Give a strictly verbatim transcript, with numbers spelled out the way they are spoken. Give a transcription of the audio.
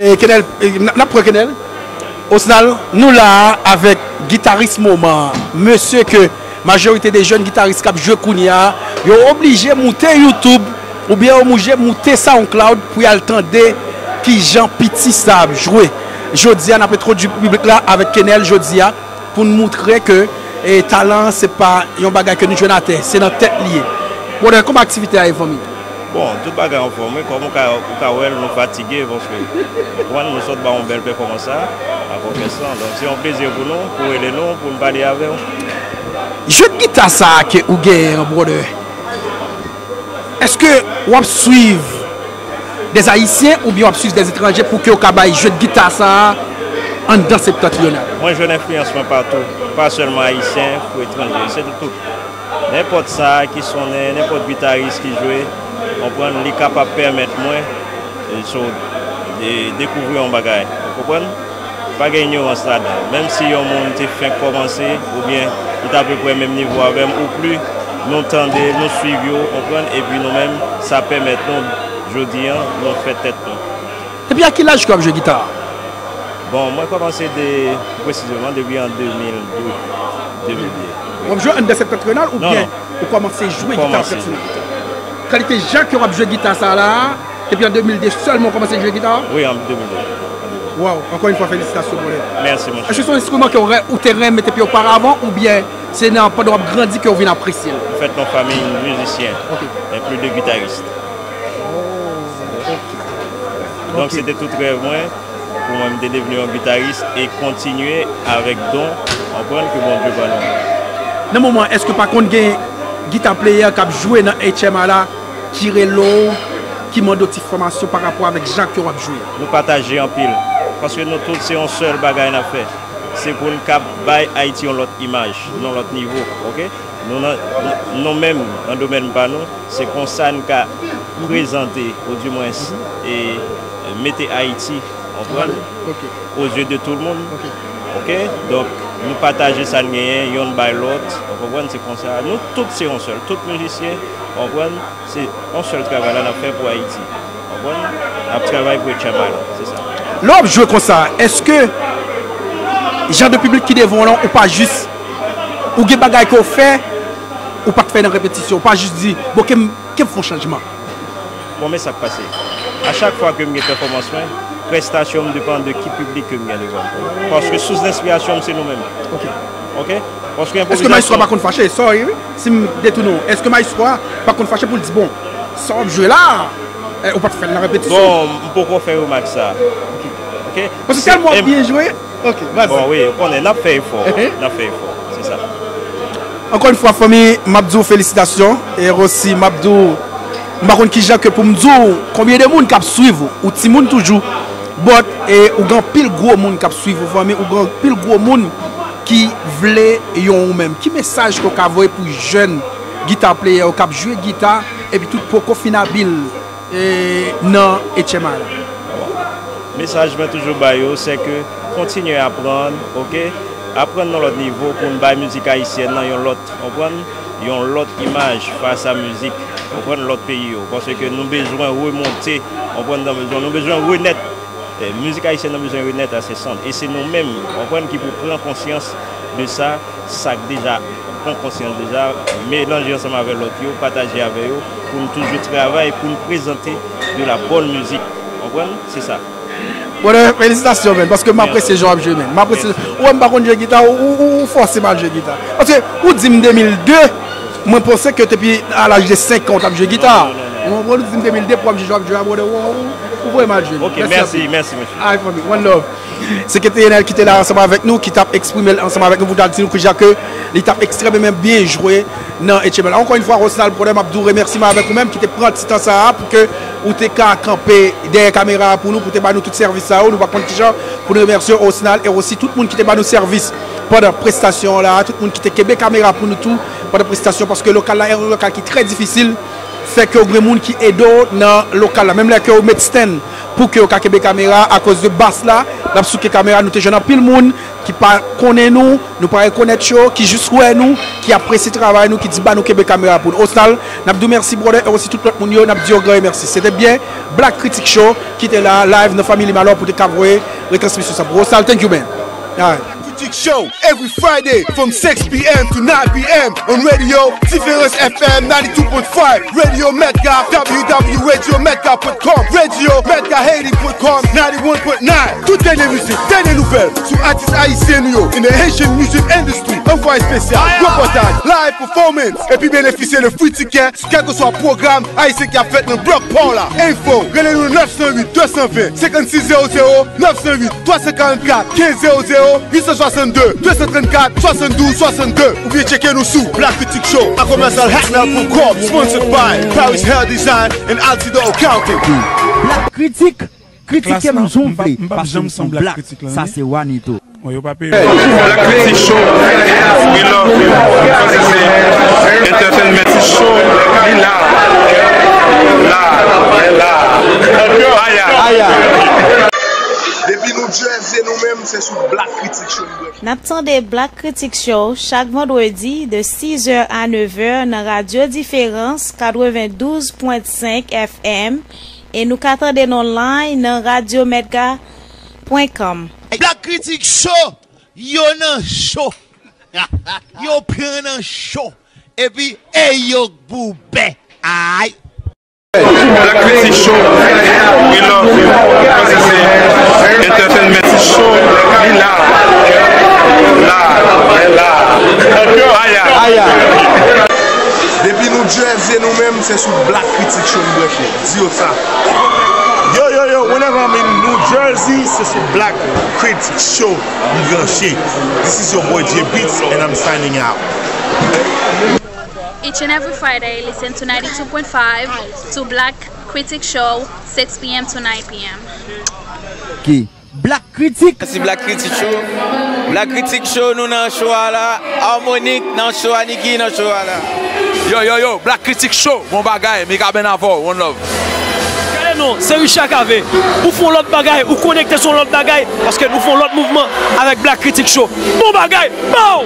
E Kenel, e, n, n ap pran Kenel. Osnal, nou la a avèk gitaris moman an. Mesye ke majorite de jèn gitaris k ap jwe kounye a, yo oblije moute YouTube oubyen yo oblije moute SoundCloud pou y al tande kijan piti sa ap jwe. Jodi a, n ap entwodui piblik la avèk Kenel jodi a pou n moutre ke, e, talan an se pa yon bagay ke nou jwenn atè, se nan tèt li ye. Brother, kòman aktivite a ye, fanmi? Bon, tout bagay anfòm, wi. Kòm ou ka, ou ka wè l, nou fatige, paske ou konprann, nou sot ba yon bèl pèfòmans sa, ak òkès lan. Donk, se yon plezi pou nou, pou rele nou, pou n pale avè w. Jwèt gita sa a ke ou genyen an, brother, èske w ap swiv dè Ayisyen oubyen w ap swiv dè etranje pou ke w ka bay jwèt gita sa a anndan Septantriyonal? Mwen jwenn enfliyans mwen patou, pa sèlman ayisyen, pou etranje, se tout. Nenpòt sa ki sonnen, nenpòt gitaris ki jwe, konprann, li kapab pèmèt mwen, e, so, de, dekouvri yon bagay. Ou konprann? Pa gen inyorans ladan. Menm si yon moun te fenk kòmanse, oubyen li t apeprè menm nivo avè m, ou pli, nou tande, nou swiv yo, konprann, epi nou menm, sa pèmèt nou, jodi an, nou fè tèt nou. Depi a ki laj ke w ap jwe gita? Bon, mwen kòmanse de, presizeman, depi an de mil de, de mil de. W ap jwe anndan Septantriyonal oubyen ou kòmanse jwe gita pèsonèl? Kalite jan ke w ap jwe gita sa la, depi an de mil de sèlman w kòmanse jwe gita? Wi, an de mil de. Waw, ankò yon fwa, felisitasyon, brother. Mèsi, monchè. Èske se yon enstriman ke w rè-, ou te renmen depi oparavan, oubyen se nan, pandan w ap grandi ke w vin apresye l? M fèt nan fanmi mizisyen. Ok. Men plis de gitaris. Oh, ok. Donk, se te tout rèv mwen, pou mwen, m te devni yon gitaris e kontinye avèk don, konprann, ke Bondye ban nou. Nan moman an, èske pa konn gen gita player k ap jwe nan H M I la ki rele w, ki mande w ti fòmasyon pa rapò avèk jan ke w ap jwe? Nou pataje anpil, paske nou tout se yon sèl bagay n ap fè. Se pou n ka bay Ayiti yon lòt imaj, yon lòt nivo, oke? Nou nan, nou, nou menm, nan domèn pa nou, se konsa n ka prezante, ou di mwens, e, e mete Ayiti, konprann? Ok. Aux yeux de tout le monde. Ok. Oke? Donk, nou pataje sa n genyen, yonn bay lòt, ou konprann? Se konsa. Nou tout se yon sèl, tout mizisyen, konprann? Se yon sèl travay la n ap fè pou Ayiti. Konprann? N ap travay pou H M I la, se sa. Lè w ap jwe konsa, èske jan de piblik ki devan w lan, ou pa jis, ou gen bagay ke w fè, ou pa t fè nan repetisyon, ou pa jis di, bon, ke m, ke m fè yon chanjman? Bon, men sa k pase. A chak fwa ke m gen pèfòmans mwen, prestasyon m depann de ki piblik ke m gen devan m. Paske sous lenspirasyon m, se nou menm. Ok. Ok? Paske enpwovizasyon. Èske maestro a pa konn fache? Sorry, wi. Si m detounen w, èske maestro a pa konn fache pou l di, bon, sa w ap jwe la, eh, ou pa t fè l nan repetisyon? Bon, m poko fè remak sa. Ok. Ok? Paske tèlman w ap byen jwe. Ok, vas-y. Bon, wi, ou konnen, n ap fè efò. Ehe. N ap fè efò. Se sa. Ankò yon fwa, fanmi, m ap di w felisitasyon. E osi, m ap di w, m pa konn kijan ke pou m di w konbyen de moun k ap swiv ou. Ou timoun toujou. But, e, ou gen anpil gwo moun k ap swiv ou, fanmi. Ou gen anpil gwo moun ki vle yon ou menm. Ki mesaj ke w ka voye pou jèn gita player yo k ap jwe gita epi tout poko fin abil, e, nan H M I la? Mesaj mwen toujou ba yo, se ke kontinye aprann, oke? Aprann nan lòt nivo pou n bay mizik ayisyèn nan yon lòt, konprann? Yon lòt imaj fas a mizik, konprann, lòt peyi yo. Paske nou bezwen remonte, konprann, nou bezwen, nou bezwen renèt. Eh, mizik ayisyèn nan bezwen renèt a se sant. E se nou menm, konprann, ki pou pran konsyans de sa, sa k deja pran konsyans deja, melanje ansanm avè lòt yo, pataje avè yo, pou n toujou travay, pou n prezante de la bonne musique. Konprann? Se sa. Brother, felisitasyon, man, paske m apresye jan w ap jwe, man. M apresye. Ou wè m pa konn jwe gita, ou, ou, ou, ou fòse m al jwe gita. Paske ou di m de mil de, mwen panse ke depi a laj de senk an w t ap jwe gita. Non, non, non, non. Ou, ou di m de mil de pou w ap jwe jan w ap jwe a, brother, ou, ou, ou voye m al jwe. Ok, mèsi, mèsi, mesye. All right, fanmi. One love. Se te Kenel ki te la ansanm avèk nou, ki t ap eksprime l ansanm avèk nou pou t al di nou kounya ke li t ap ekstrèmeman byen jwe nan H M I la. Ankò yon fwa, Rosnal, brother, m ap di w remèsiman avèk ou menm ki te pran ti tan sa a pou ke ou te ka kanpe dèyè kamera a pou nou, pou te ba nou tout sèvis sa yo. Nou pa konn kijan pou nou remèsye Rosnal e osi tout moun ki te ba nou sèvis pandan prestasyon an la, tout moun ki te kenbe kamera pou nou tou pandan prestasyon, paske lokal la, e yon lokal ki trè difisil. Fè ke w gen moun ki ede w nan lokal la. Menm lè ke w met stand pou ke w ka kenbe kamera, akoz de bas la, l ap souke kamera, nou te jwenn anpil moun ki pa konnen nou, nou pa rekonèt yo, ki jis wè nou, ki apresye travay nou, ki di ba nou kenbe kamera pou nou. Osnal, n ap di w mèsi, brother, e osi tout lòt moun yo, n ap di yo gran mèsi. Se te byen Black Critic Show ki te la, live nan Family Malò pou te ka voye retransmisyon sa pou Osnal. Thank you, man. Alright. Critic Show every Friday from six p.m. to nine p.m. on Radio Différence F M ninety-two point five, Radio Metga, w w w radio metga point com, Radio Metga Haiti point com, ninety-one point nine. Tout dènye mizik, dènye nouvèl sou atis ayisyen nou yo in the Haitian music industry. Anvwaye espesyal, repòtaj, live performance, epi benefisye de free ticket sou kèlkeswa pwogram ayisyen ki ap fèt nan blòk pa w la. Enfo, rele nou nèf san uit, de san ven, senkannsis zewo zewo, nèf san uit, twa san karannkat, kenz zewo zewo, uit san swasannde, de san trannkat, swasanndouz swasannde, oubyen tcheke nou sou Black Critic Show a commercial hotmail point com, sponsored by Paris Hair Design and Altidor Accounting. Black Critic, kritike m jan w vle, paske m se yon black, sa se Wanito. Black Critic Show, we love you. Paske se entertainment show, li la. La, la. Aya. Aya. Depi New Jersey, nou menm, se sou Black Critic Show nou branche. N ap tande Black Critic Show chak vandredi de sizè a nevè nan Radyo Diferans katrevendouz pwen senk F M e nou ka tande n online nan radyo metga pwen com. Black Critic Show, yo nan cho. Yo pran nan cho. Epi, e yo k boubè. Ay. Black Critic Show, we love you. Paske se entertainment show, li la. La, la. Aya. Aya. Depi New Jersey, nou menm, se sou Black Critic Show nou branche. Di yo sa. Yo, yo, yo, whenever I'm in New Jersey, se sou Black Critic Show m branche. This is your boy J Beatz, and I'm signing out. Each and every Friday, listen to ninety-two point five to Black Critic Show, six p.m. to nine p.m. Ki Black Critic. Mèsi Black Critic Show. Black Critic Show, nou nan show a la. Harmonic nan show a, Nicky nan show a la. Yo, yo, yo, Black Critic Show, bon bagay, Mikaben avè w, one love. Gade non, se Richard Cavé. Ou fè yon lòt bagay, ou konekte sou yon lòt bagay, paske nou fè yon lòt mouvman avèk Black Critic Show. Bon bagay, pow!